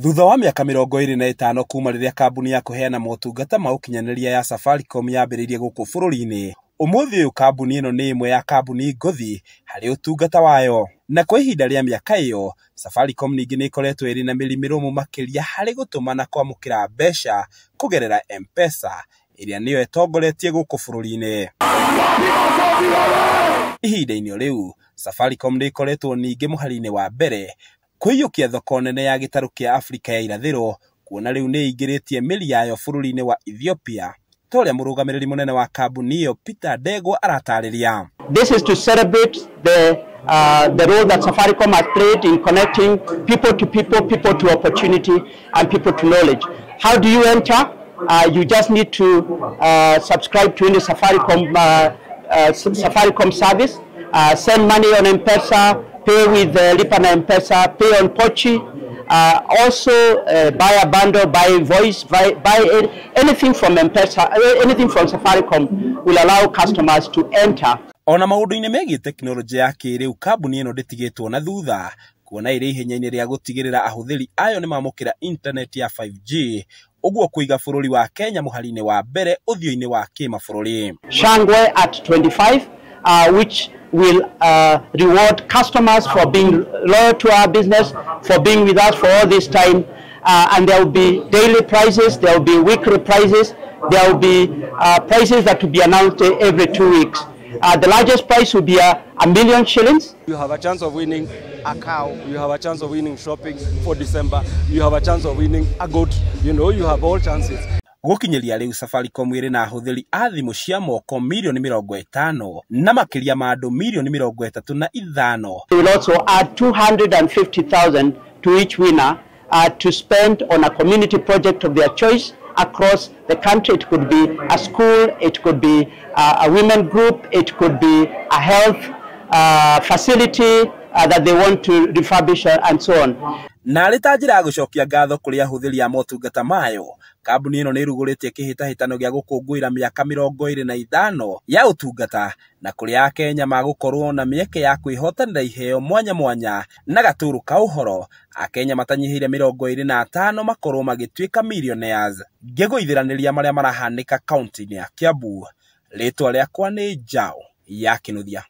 Thutha wa mĩaka 25 kuma rĩrĩa kambuni ya kũheana motungata ma ũkinyanĩria ya Safaricom yambĩrĩirie gũkũ bũrũri-inĩ, ũmũthĩ ũyũ kambuni ĩno nĩ ĩmwe ya kambuni ngũthi harĩ ũtungata wayo. Na kwa ihinda rĩa mĩaka ĩyo, Safaricom ningĩ nĩ ĩkoretwo ĩrĩ na mĩri mĩrũmu makĩria harĩ gũtũma na kwamũkĩra mbeca kũgerera M-Pesa, ĩrĩa nĩyo ĩtongoretie gũkũ bũrũri-inĩ. Ihinda-inĩ o rĩu, Safaricom nĩ ĩkoretwo ningĩ mũhari-inĩ wa mbere kũiyũkia thoko nene ya gĩtarũ kĩa Afrika ya irathĩro, kuona rĩu nĩ ĩingĩrĩtie mĩri yayo bũrũri-inĩ wa Ethiopia, ta ũrĩa mũrũgamĩrĩri mũnene wa kambuni ĩyo Peter Ndegwa aratarĩria. This is to celebrate the role that Safaricom has played in connecting people to people, people to opportunity, and people to knowledge. How do you enter? You just need to subscribe to any Safaricom service, send money on M-Pesa, pay with Lipa na M-Pesa, pay on Pochi, also buy a bundle, buy voice, buy anything from M-Pesa, anything from Safaricom will allow customers to enter. Ona maũndũ-inĩ megiĩ tekinoronjĩ ya kĩrĩu, kambuni ĩno ndĩtigĩtwo na thutha, kuona ĩrĩ ihenya-inĩ rĩa gũtigĩrĩra ahũthĩri ayo nĩ mamũkĩra intaneti ya 5G, ũguo kũiga bũrũri wa Kenya mũhari-inĩ wa mbere ũthiũ-inĩ wa kĩmabũrũri. Shangwe at 25, which will reward customers for being loyal to our business, for being with us for all this time. And there will be daily prizes, there will be weekly prizes, there will be prizes that will be announced every 2 weeks. The largest prize will be 1 million shillings. You have a chance of winning a cow, you have a chance of winning shopping for December, you have a chance of winning a goat, you have all chances. Gũkinyĩria rĩu, Safaricom ĩrĩ na ahũthĩri a thimũ cia moko mirioni 50 na makĩria ma andũ mirioni 35. We will also add 250,000 to each winner to spend on a community project of their choice across the country. It could be a school, it could be a women group, it could be a health facility that they want to refurbish and so on. Na arĩ ta njĩra ya gũcokia ngatho kũrĩ ahũthĩri a motungata mayo, kambuni ĩno nĩ ĩrugũrĩtie kĩhĩtahĩtano gĩa gũkũngũĩra mĩaka 25 ya ũtungata, na kũrĩa akenya magũkorwo na mĩeke ya kwĩhotanĩra iheo mwanya mwanya na gatũrũ ka ũhoro. Akenya matanyihĩire 25 makorwo magĩtuĩka millionaires. Ngĩgũithiranĩria marĩa marahanĩka kaunti-inĩ ya Kiambu, rĩtwa rĩakwa nĩ Njaũ ya Kĩnuthia.